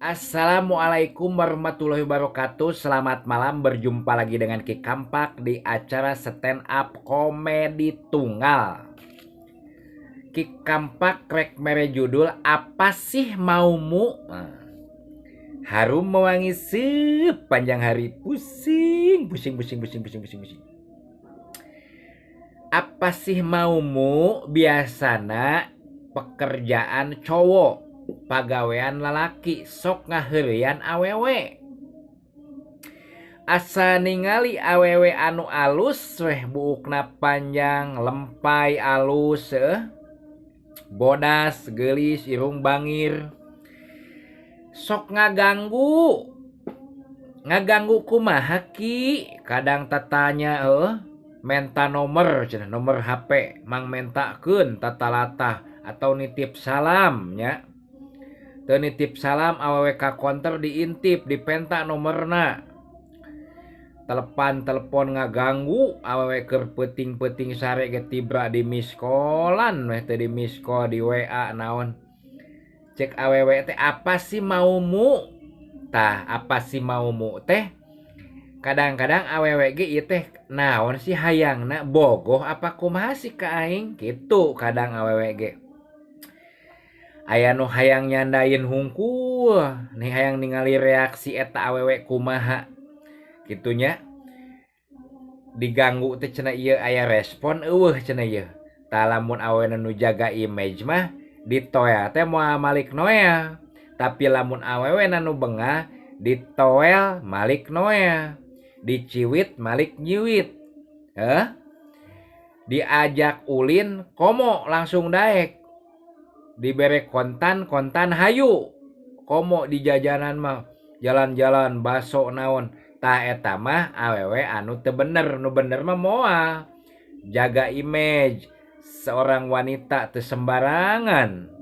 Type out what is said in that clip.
Assalamualaikum warahmatullahi wabarakatuh. Selamat malam, berjumpa lagi dengan Ki Kampak di acara stand up komedi tunggal. Ki Kampak rek mere judul "Apa Sih Maumu?" Nah, harum mewangi sepanjang hari. Pusing, pusing, pusing, pusing, pusing, pusing, pusing. Apa sih maumu? Biasana pekerjaan cowok, pagawean lalaki sok ngaheureuyan awewe. Asa ningali awewe anu alus weh, buukna panjang, lempai alus, bodas, geulis, irung bangir, sok ngaganggu. Ngaganggu kumaha, Ki? Kadang tatanya menta nomor cenah, nomor HP mang mentakeun tatalatah atau nitip salam nya. Teu nitip salam, awewe ka konter diintip, dipenta nomorna. Telepan telepon ngaganggu. Awewe keur peuting-peuting sare ge tibra di miskolan weh. Teu di miskol, di WA naon. Cek awewe teh, "Apa sih maumu?" Tah, apa sih maumu teh kadang-kadang awewe ge ieu teh naon sih hayangna, bogoh apa kumaha sih ka aing kitu. Kadang awewe ge aya nu hayang nyandain hungkul nih, hayang ningali reaksi eta awewe kumaha kitu nya. Diganggu teh cenah ieu aya respon euweuh cenah ieu. Tah, lamun awewe nu jaga image mah ditoel teh moal malik noel, tapi lamun awewe nu bengah, ditoel malik noel, diciwit malik nyiwit, heh, diajak ulin komo langsung daek, dibere kontan kontan hayu, komo di jajanan mah, jalan-jalan baso naon. Tah, eta mah awewe anu teu bener. Nu bener mah moal, jaga image. Seorang wanita teu sembarangan.